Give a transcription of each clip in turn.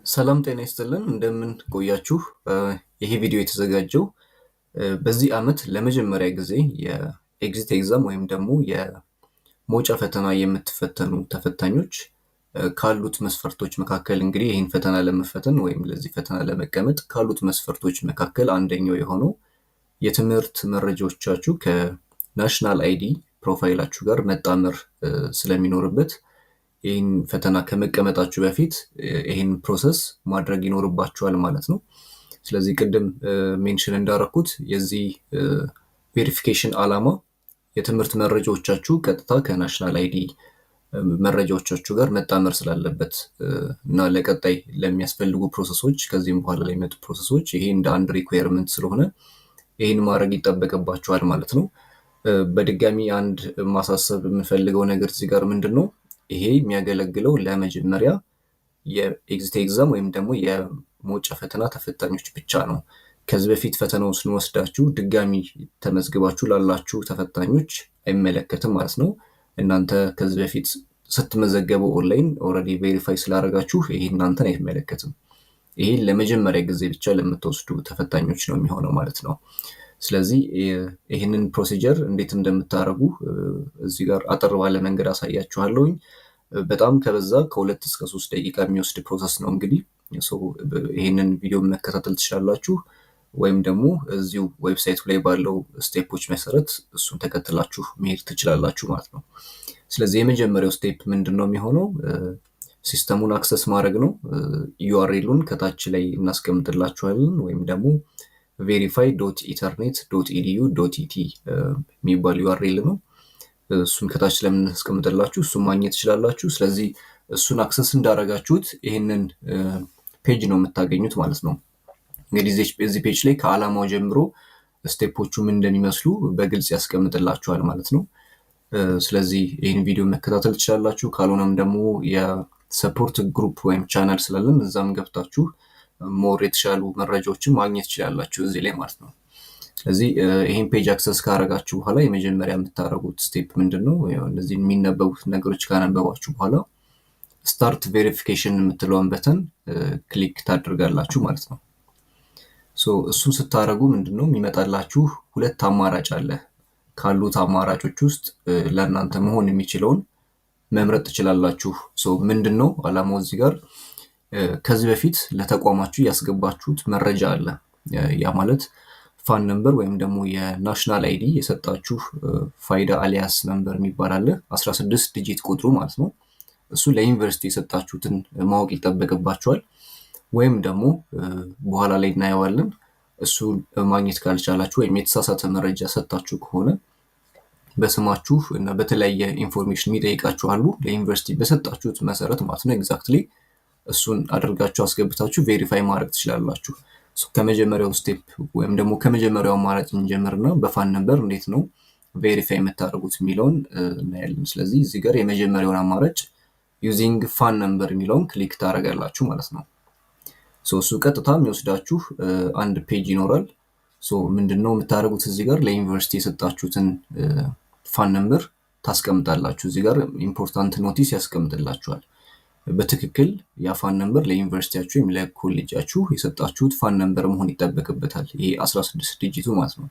ሰላም ጤና ይስጥልን፣ እንደምን ቆያችሁ? ይሄ ቪዲዮ የተዘጋጀው በዚህ ዓመት ለመጀመሪያ ጊዜ የ exit exam ወይም ደግሞ የመውጫ ፈተና የምትፈተኑ ተፈታኞች ካሉት መስፈርቶች መካከል፣ እንግዲህ ይህን ፈተና ለመፈተን ወይም ለዚህ ፈተና ለመቀመጥ ካሉት መስፈርቶች መካከል አንደኛው የሆነው የትምህርት መረጃዎቻችሁ ከ national ID profile ኣችሁ ጋር መጣመር ስለሚኖርበት ይህን ፈተና ከመቀመጣችሁ በፊት ይህን process ማድረግ ይኖርባችኋል ማለት ነው። ስለዚህ ቅድም mention እንዳረኩት የዚህ verification ዓላማ የትምህርት መረጃዎቻችሁ ቀጥታ ከ national ID መረጃዎቻችሁ ጋር መጣመር ስላለበት እና ለቀጣይ ለሚያስፈልጉ process ኦች፣ ከዚህም በኋላ ለሚመጡ process ኦች ይሄ እንደ አንድ requirement ስለሆነ ይህን ማድረግ ይጠበቅባችኋል ማለት ነው። በድጋሚ አንድ ማሳሰብ የምፈልገው ነገር እዚህ ጋር ምንድን ነው፣ ይሄ የሚያገለግለው ለመጀመሪያ የ exit exam ወይም ደግሞ የመውጫ ፈተና ተፈታኞች ብቻ ነው። ከዚህ በፊት ፈተናውን ስንወስዳችሁ ድጋሚ ተመዝግባችሁ ላላችሁ ተፈታኞች አይመለከትም ማለት ነው። እናንተ ከዚህ በፊት ስትመዘገቡ online already verify ስላደረጋችሁ ይሄ እናንተን አይመለከትም። ይሄ ለመጀመሪያ ጊዜ ብቻ ለምትወስዱ ተፈታኞች ነው የሚሆነው ማለት ነው። ስለዚህ ይህንን procedure እንዴት እንደምታደርጉ እዚህ ጋር አጠር ባለ መንገድ አሳያችኋለሁኝ። በጣም ከበዛ ከ2 እስከ 3 ደቂቃ የሚወስድ process ነው። እንግዲህ ይህንን ቪዲዮ መከታተል ትችላላችሁ፣ ወይም ደግሞ እዚሁ website ኡ ላይ ባለው step ኦች መሰረት እሱን ተከትላችሁ መሄድ ትችላላችሁ ማለት ነው። ስለዚህ የመጀመሪያው step ምንድን ነው የሚሆነው? System ኡን access ማድረግ ነው። URL ኡን ከታች ላይ እናስቀምጥላችኋለን ወይም ደግሞ verify.ethernet.edu.et የሚባል URL ነው። እሱን ከታች ስለምናስቀምጥላችሁ እሱን ማግኘት ትችላላችሁ። ስለዚህ እሱን access እንዳደረጋችሁት ይህንን page ነው የምታገኙት ማለት ነው። እንግዲህ እዚህ page ላይ ከዓላማው ጀምሮ step ኦቹ ምን እንደሚመስሉ በግልጽ ያስቀምጥላችኋል ማለት ነው። ስለዚህ ይህን ቪዲዮ መከታተል ትችላላችሁ። ካልሆነም ደግሞ የ support group ወይም ቻናል ስላለን እዛም ገብታችሁ more የተሻሉ መረጃዎችን ማግኘት ትችላላችሁ እዚህ ላይ ማለት ነው። ስለዚህ ይህን page access ካደረጋችሁ በኋላ የመጀመሪያ የምታደርጉት step ምንድን ነው? እነዚህ የሚነበቡት ነገሮች ካነበባችሁ በኋላ start verification የምትለውን button click ታደርጋላችሁ ማለት ነው። እሱን ስታደርጉ ምንድን ነው የሚመጣላችሁ? ሁለት አማራጭ አለ። ካሉት አማራጮች ውስጥ ለእናንተ መሆን የሚችለውን መምረጥ ትችላላችሁ። ምንድን ነው አላማው እዚህ ጋር? ከዚህ በፊት ለተቋማችሁ ያስገባችሁት መረጃ አለ። ያ ማለት FAN number ወይም ደግሞ የ national ID የሰጣችሁ ፋይዳ alias number የሚባል አለ። 16 digit ቁጥሩ ማለት ነው። እሱ ለዩኒቨርሲቲ የሰጣችሁትን ማወቅ ይጠበቅባችኋል። ወይም ደግሞ በኋላ ላይ እናየዋለን። እሱ ማግኘት ካልቻላችሁ ወይም የተሳሳተ መረጃ ሰጥታችሁ ከሆነ በስማችሁ እና በተለያየ information የሚጠይቃችሁ አሉ። ለዩኒቨርሲቲ በሰጣችሁት መሰረት ማለት ነው፣ exactly እሱን አድርጋችሁ አስገብታችሁ verify ማድረግ ትችላላችሁ። ከመጀመሪያው step ወይም ደግሞ ከመጀመሪያው አማራጭ እንጀምርና በ FAN number እንዴት ነው verify የምታደርጉት የሚለውን እናያለን። ስለዚህ እዚህ ጋር የመጀመሪያውን አማራጭ using FAN number የሚለውን click ታደርጋላችሁ ማለት ነው። እሱ ቀጥታ የሚወስዳችሁ አንድ page ይኖራል። ምንድን ነው የምታደርጉት? እዚህ ጋር ለዩኒቨርሲቲ የሰጣችሁትን FAN number ታስቀምጣላችሁ። እዚህ ጋር important notice ያስቀምጥላችኋል። በትክክል ያ FAN number ለዩኒቨርሲቲያችሁ ወይም ለኮሌጃችሁ የሰጣችሁት FAN number መሆን ይጠበቅበታል። ይሄ 16 digit ኡ ማለት ነው።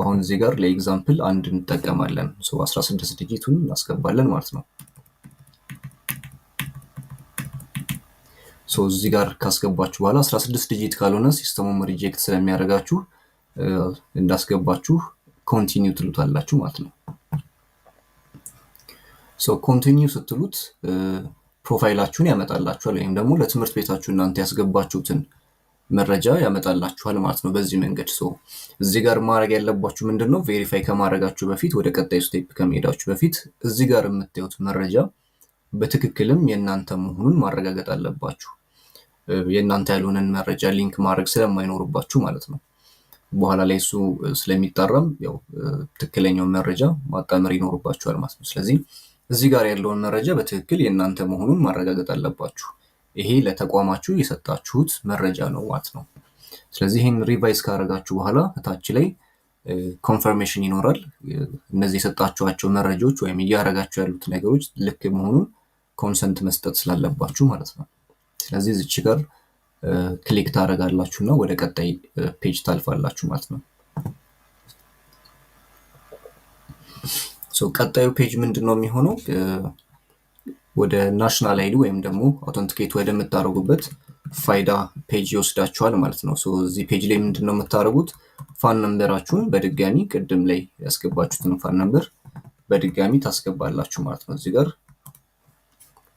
አሁን እዚህ ጋር ለ example አንድ እንጠቀማለን። 16 digit ኡን እናስገባለን ማለት ነው። እዚህ ጋር ካስገባችሁ በኋላ 16 digit ካልሆነ system ኡም reject ስለሚያደርጋችሁ እንዳስገባችሁ continue ትሉታላችሁ ማለት ነው። Continue ስትሉት profile ኣችሁን ያመጣላችኋል ወይም ደግሞ ለትምህርት ቤታችሁ እናንተ ያስገባችሁትን መረጃ ያመጣላችኋል ማለት ነው። በዚህ መንገድ እዚህ ጋር ማድረግ ያለባችሁ ምንድን ነው? Verify ከማድረጋችሁ በፊት፣ ወደ ቀጣዩ step ከመሄዳችሁ በፊት እዚህ ጋር የምታዩት መረጃ በትክክልም የእናንተ መሆኑን ማረጋገጥ አለባችሁ። የእናንተ ያልሆነን መረጃ link ማድረግ ስለማይኖርባችሁ ማለት ነው። በኋላ ላይ እሱ ስለሚጣራም ያው ትክክለኛውን መረጃ ማጣመር ይኖርባችኋል ማለት ነው። ስለዚህ እዚህ ጋር ያለውን መረጃ በትክክል የእናንተ መሆኑን ማረጋገጥ አለባችሁ። ይሄ ለተቋማችሁ የሰጣችሁት መረጃ ነው ማለት ነው። ስለዚህ ይህን revise ካደረጋችሁ በኋላ እታች ላይ confirmation ይኖራል። እነዚህ የሰጣችኋቸው መረጃዎች ወይም እያደረጋችሁ ያሉት ነገሮች ልክ መሆኑን consent መስጠት ስላለባችሁ ማለት ነው። ስለዚህ ስለዚህ እዚች ጋር click ታደርጋላችሁ እና ወደ ቀጣይ page ታልፋላችሁ ማለት ነው። ቀጣዩ page ምንድን ነው የሚሆነው? ወደ national ID ወይም ደግሞ authenticate ወደምታደርጉበት ፋይዳ page ይወስዳችኋል ማለት ነው። እዚህ page ላይ ምንድን ነው የምታደርጉት? FAN number ኣችሁን በድጋሚ ቅድም ላይ ያስገባችሁትን FAN number በድጋሚ ታስገባላችሁ ማለት ነው። እዚህ ጋር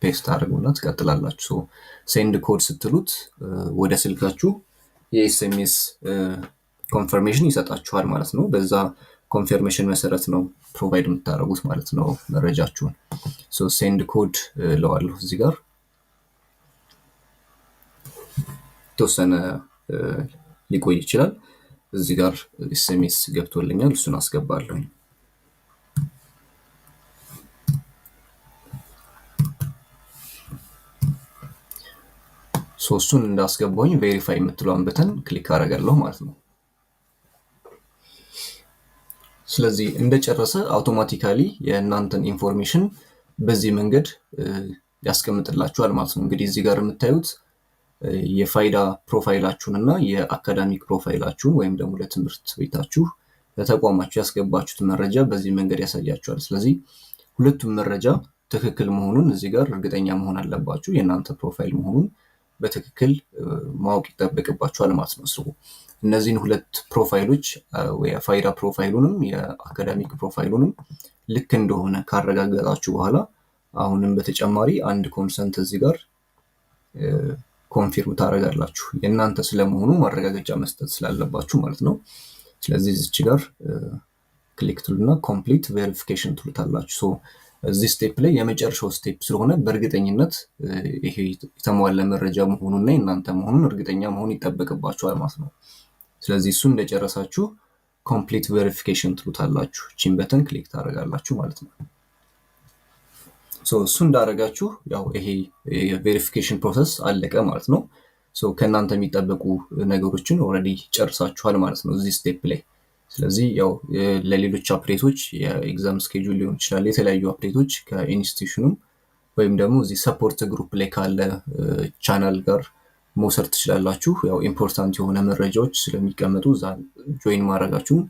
paste ታደርጉና ትቀጥላላችሁ። Send code ስትሉት ወደ ስልካችሁ የ SMS confirmation ይሰጣችኋል ማለት ነው። በዛ confirmation መሰረት ነው provide የምታደርጉት ማለት ነው መረጃችሁን። Send code እለዋለሁ እዚህ ጋር የተወሰነ ሊቆይ ይችላል። እዚህ ጋር SMS ገብቶልኛል፣ እሱን አስገባለሁኝ። እሱን እንዳስገባሁኝ verify የምትለዋን button click አደርጋለሁ ማለት ነው። ስለዚህ እንደጨረሰ automatically የእናንተን information በዚህ መንገድ ያስቀምጥላችኋል ማለት ነው። እንግዲህ እዚህ ጋር የምታዩት የፋይዳ profile ኣችሁን እና የ academic profile ኣችሁን ወይም ደግሞ ለትምህርት ቤታችሁ ለተቋማችሁ ያስገባችሁትን መረጃ በዚህ መንገድ ያሳያችኋል። ስለዚህ ሁለቱም መረጃ ትክክል መሆኑን እዚህ ጋር እርግጠኛ መሆን አለባችሁ። የእናንተ profile መሆኑን በትክክል ማወቅ ይጠበቅባችኋል ማለት ነው። እነዚህን ሁለት profile ኦች የፋይዳ profile ኡንም የ academic profile ኡንም ልክ እንደሆነ ካረጋገጣችሁ በኋላ አሁንም በተጨማሪ አንድ consent እዚህ ጋር confirm ታደርጋላችሁ የእናንተ ስለመሆኑ ማረጋገጫ መስጠት ስላለባችሁ ማለት ነው። ስለዚህ እዚች ጋር click ትሉና complete verification ትሉታላችሁ። እዚህ step ላይ የመጨረሻው step ስለሆነ በእርግጠኝነት ይሄ የተሟላ መረጃ መሆኑና የእናንተ መሆኑን እርግጠኛ መሆን ይጠበቅባችኋል ማለት ነው። ስለዚህ እሱን እንደጨረሳችሁ complete verification ትሉታላችሁ። ቺን button click ታደርጋላችሁ ማለት ነው። እሱ እንዳደረጋችሁ ያው ይሄ የ verification process አለቀ ማለት ነው። ከእናንተ የሚጠበቁ ነገሮችን already ጨርሳችኋል ማለት ነው እዚህ step ላይ። ስለዚህ ያው ለሌሎች update ኦች የ exam schedule ሊሆን ይችላል፣ የተለያዩ update ኦች ከ institution ኡም ወይም ደግሞ እዚህ support group ላይ ካለ ቻናል ጋር መውሰድ ትችላላችሁ። ያው important የሆነ መረጃዎች ስለሚቀመጡ እዛ join ማድረጋችሁን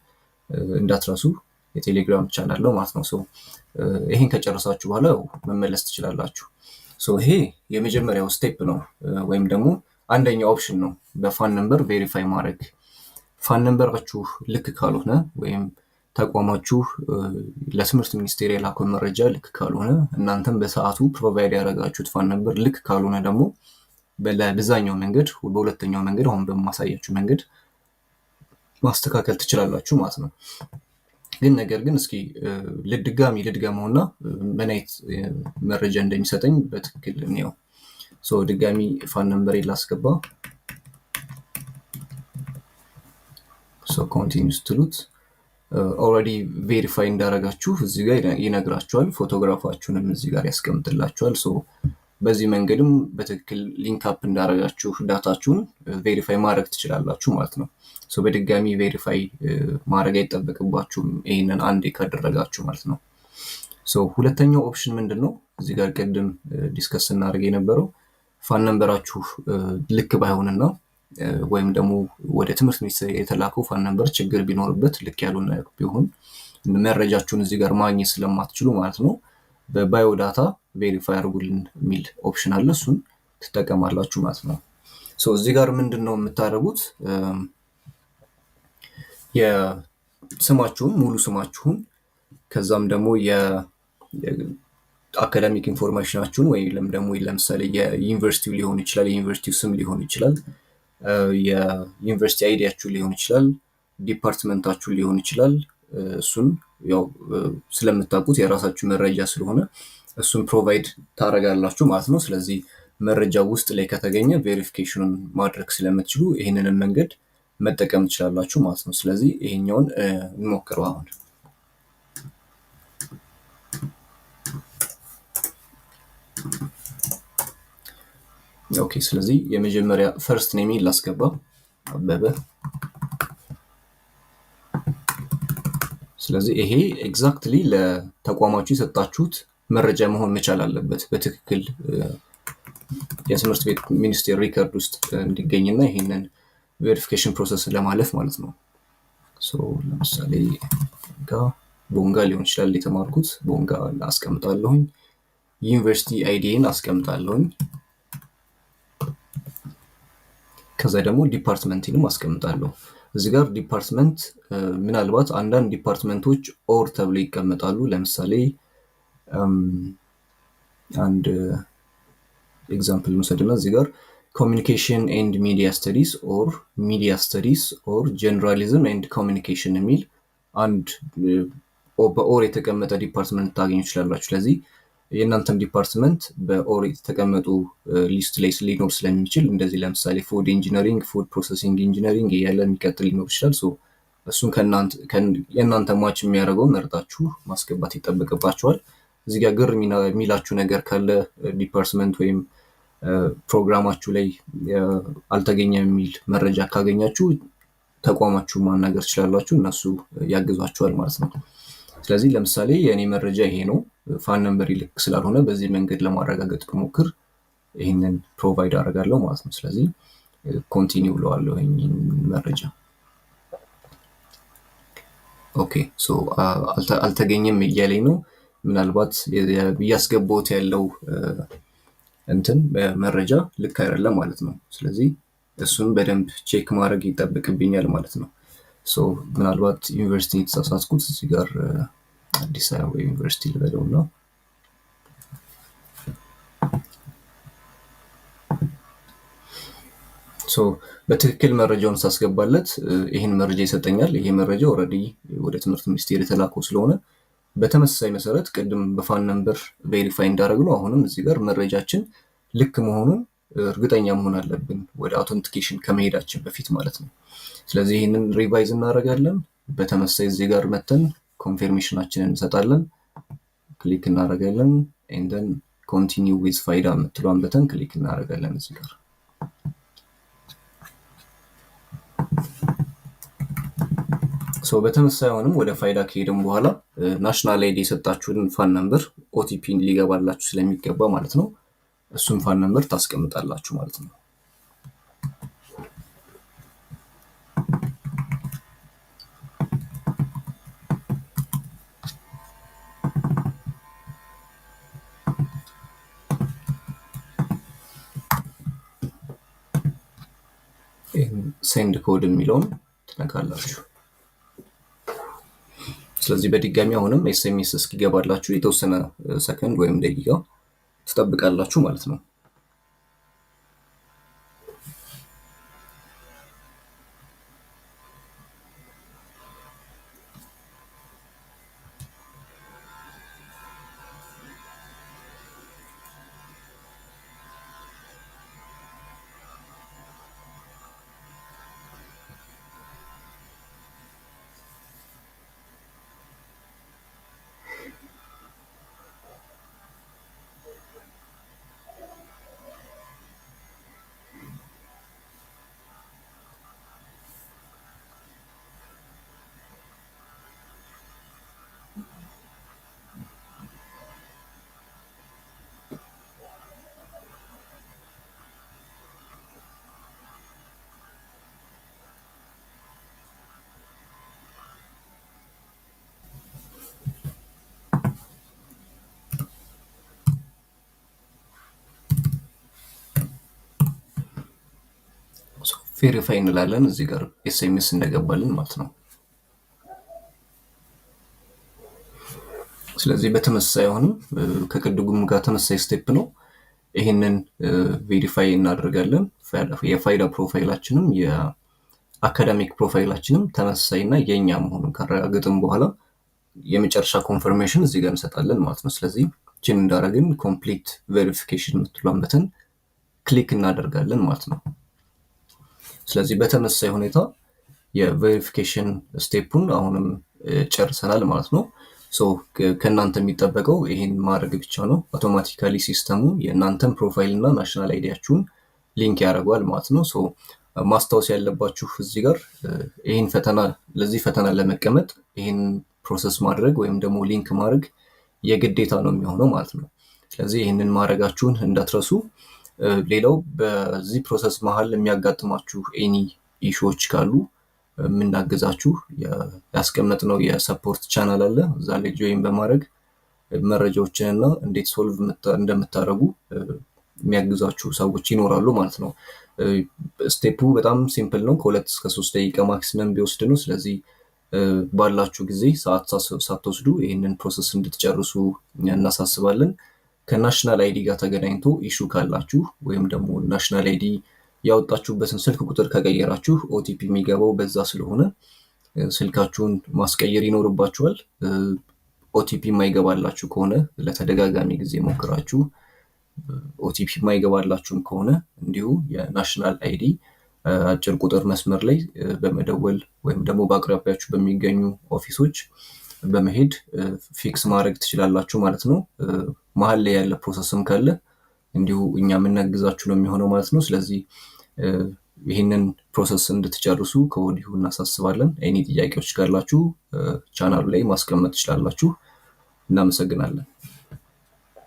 እንዳትረሱ። የቴሌግራም ቻናል ነው ማለት ነው። ይሄን ከጨረሳችሁ በኋላ መመለስ ትችላላችሁ። ይሄ የመጀመሪያው step ነው ወይም ደግሞ አንደኛው option ነው፣ በ FAN number verify ማድረግ። FAN number ኣችሁ ልክ ካልሆነ ወይም ተቋማችሁ ለትምህርት ሚኒስቴር የላከው መረጃ ልክ ካልሆነ፣ እናንተም በሰዓቱ provide ያደረጋችሁት FAN number ልክ ካልሆነ ደግሞ በዛኛው መንገድ በሁለተኛው መንገድ አሁን በማሳያችሁ መንገድ ማስተካከል ትችላላችሁ ማለት ነው። ግን ነገር ግን እስኪ ልድጋሚ ልድገመውና ምን አይነት መረጃ እንደሚሰጠኝ በትክክል እንየው። ድጋሚ FAN number ላስገባ። Continue ስትሉት already verify እንዳደረጋችሁ እዚህ ጋር ይነግራችኋል። ፎቶግራፋችሁንም እዚህ ጋር ያስቀምጥላችኋል። በዚህ መንገድም በትክክል link up እንዳደረጋችሁ data ችሁን verify ማድረግ ትችላላችሁ ማለት ነው። በድጋሚ verify ማድረግ አይጠበቅባችሁም ይህንን አንዴ ካደረጋችሁ ማለት ነው። ሁለተኛው option ምንድን ነው? እዚህ ጋር ቅድም discuss ስናደርግ የነበረው FAN number ኣችሁ ልክ ባይሆንና ወይም ደግሞ ወደ ትምህርት ሚኒስቴር የተላከው FAN number ችግር ቢኖርበት ልክ ያልሆነ ቢሆን መረጃችሁን እዚህ ጋር ማግኘት ስለማትችሉ ማለት ነው በ biodata verify አድርጉልን የሚል option አለ። እሱን ትጠቀማላችሁ ማለት ነው። እዚህ ጋር ምንድን ነው የምታደርጉት? የስማችሁን ሙሉ ስማችሁን ከዛም ደግሞ የ academic information ኣችሁን ወይም ደግሞ ለምሳሌ የዩኒቨርሲቲው ሊሆን ይችላል፣ የዩኒቨርሲቲው ስም ሊሆን ይችላል፣ የዩኒቨርሲቲ ID ያችሁ ሊሆን ይችላል፣ department ኣችሁ ሊሆን ይችላል። እሱን ያው ስለምታውቁት የራሳችሁ መረጃ ስለሆነ እሱን provide ታደርጋላችሁ ማለት ነው። ስለዚህ መረጃ ውስጥ ላይ ከተገኘ verification ኑን ማድረግ ስለምትችሉ ይህንንም መንገድ መጠቀም ትችላላችሁ ማለት ነው። ስለዚህ ይሄኛውን እንሞክረው አሁን። Okay፣ ስለዚህ የመጀመሪያ first name ላስገባ፣ አበበ። ስለዚህ ይሄ exactly ለተቋማችሁ የሰጣችሁት መረጃ መሆን መቻል አለበት። በትክክል የትምህርት ቤት ሚኒስቴር record ውስጥ እንዲገኝና ይሄንን verification process ለማለፍ ማለት ነው። So ለምሳሌ ቦንጋ ሊሆን ይችላል የተማርኩት፣ ቦንጋ አስቀምጣለሁኝ። University ID ን አስቀምጣለሁኝ። ከዛ ደግሞ department ንም አስቀምጣለሁ። እዚህ ጋር department ምናልባት አንዳንድ department ኦች or ተብሎ ይቀመጣሉ። ለምሳሌ አንድ example እንውሰድና እዚህ ጋር communication and media studies or media studies or journalism and communication የሚል አንድ በ or የተቀመጠ department ታገኙ ትችላላችሁ። ስለዚህ የእናንተም department በ or የተቀመጡ list ላይ ሊኖር ስለሚችል እንደዚህ ለምሳሌ food engineering፣ food processing engineering እያለ የሚቀጥል ሊኖር ይችላል። እሱን የእናንተ match የሚያደርገው መርጣችሁ ማስገባት ይጠበቅባችኋል። እዚህ ጋር ግር የሚላችሁ ነገር ካለ department ወይም ፕሮግራማችሁ ላይ አልተገኘም የሚል መረጃ ካገኛችሁ ተቋማችሁ ማናገር ትችላላችሁ፣ እነሱ ያግዟችኋል ማለት ነው። ስለዚህ ለምሳሌ የእኔ መረጃ ይሄ ነው፣ FAN number ልክ ስላልሆነ በዚህ መንገድ ለማረጋገጥ ብሞክር ይህንን provide አደርጋለሁ ማለት ነው። ስለዚህ continue ብለዋለሁ ይህንን መረጃ። Okay, so አልተገኘም እያለኝ ነው። ምናልባት እያስገባሁት ያለው እንትን መረጃ ልክ አይደለም ማለት ነው። ስለዚህ እሱን በደንብ check ማድረግ ይጠበቅብኛል ማለት ነው። So ምናልባት ዩኒቨርሲቲ የተሳሳትኩት እዚህ ጋር አዲስ አበባ ዩኒቨርሲቲ ልበለውና so በትክክል መረጃውን ሳስገባለት ይህን መረጃ ይሰጠኛል። ይሄ መረጃ already ወደ ትምህርት ሚኒስቴር የተላከው ስለሆነ በተመሳሳይ መሰረት ቅድም በ FAN number verify እንዳደረግነው አሁንም እዚህ ጋር መረጃችን ልክ መሆኑን እርግጠኛ መሆን አለብን ወደ authentication ከመሄዳችን በፊት ማለት ነው። ስለዚህ ይህንን revise እናደርጋለን። በተመሳሳይ እዚህ ጋር መተን confirmation ኣችንን እንሰጣለን። Click እናደርጋለን። And then continue with ፋይዳ የምትለዋን button click እናደርጋለን እዚህ ጋር። So በተመሳሳይ አሁንም ወደ ፋይዳ ከሄድን በኋላ national ID የሰጣችሁን FAN number OTP ሊገባላችሁ ስለሚገባ ማለት ነው እሱን FAN number ታስቀምጣላችሁ ማለት ነው። Send code የሚለውን ትነካላችሁ። ስለዚህ በድጋሚ አሁንም SMS እስኪገባላችሁ የተወሰነ ሰከንድ ወይም ደቂቃ ትጠብቃላችሁ ማለት ነው። Verify እንላለን እዚህ ጋር SMS እንደገባልን ማለት ነው። ስለዚህ በተመሳሳይ አሁንም ከቅድሙ ጋር ተመሳሳይ step ነው። ይሄንን verify እናደርጋለን። የፋይዳ profile ኣችንም የ academic profile ኣችንም ተመሳሳይና የኛ መሆኑን ካረጋገጥን በኋላ የመጨረሻ confirmation እዚህ ጋር እንሰጣለን ማለት ነው። ስለዚህ ችን እንዳደረግን complete verification የምትለዋን button click እናደርጋለን ማለት ነው። ስለዚህ በተመሳሳይ ሁኔታ የ verification step ኡን አሁንም ጨርሰናል ማለት ነው። So ከእናንተ የሚጠበቀው ይሄን ማድረግ ብቻ ነው። Automatically system ኡ የእናንተን profile እና national ID ያችሁን link ያደርገዋል ማለት ነው። So ማስታወስ ያለባችሁ እዚህ ጋር ይሄን ፈተና ለዚህ ፈተና ለመቀመጥ ይሄን process ማድረግ ወይም ደግሞ link ማድረግ የግዴታ ነው የሚሆነው ማለት ነው። ስለዚህ ይሄንን ማድረጋችሁን እንዳትረሱ። ሌላው በዚህ process መሀል የሚያጋጥማችሁ any issue ዎች ካሉ የምናግዛችሁ ያስቀመጥነው የ support channel አለ። እዛ ላይ join በማድረግ መረጃዎችንና እንዴት solve እንደምታደርጉ የሚያግዟችሁ ሰዎች ይኖራሉ ማለት ነው። Step ኡ በጣም simple ነው። ከ2 እስከ 3 ደቂቃ maximum ቢወስድ ነው። ስለዚህ ባላችሁ ጊዜ ሰዓት ሳትወስዱ ይህንን process እንድትጨርሱ እናሳስባለን። ከ national ID ጋር ተገናኝቶ issue ካላችሁ ወይም ደግሞ national ID ያወጣችሁበትን ስልክ ቁጥር ከቀየራችሁ OTP የሚገባው በዛ ስለሆነ ስልካችሁን ማስቀየር ይኖርባችኋል። OTP የማይገባላችሁ ከሆነ፣ ለተደጋጋሚ ጊዜ ሞክራችሁ OTP የማይገባላችሁም ከሆነ እንዲሁ የ national ID አጭር ቁጥር መስመር ላይ በመደወል ወይም ደግሞ በአቅራቢያችሁ በሚገኙ office ኦች በመሄድ fix ማድረግ ትችላላችሁ ማለት ነው። መሀል ላይ ያለ process ም ካለ እንዲሁ እኛ የምናግዛችሁ ነው የሚሆነው ማለት ነው። ስለዚህ ይህንን process እንድትጨርሱ ከወዲሁ እናሳስባለን። Any ጥያቄዎች ካላችሁ ቻናሉ ላይ ማስቀመጥ ትችላላችሁ። እናመሰግናለን።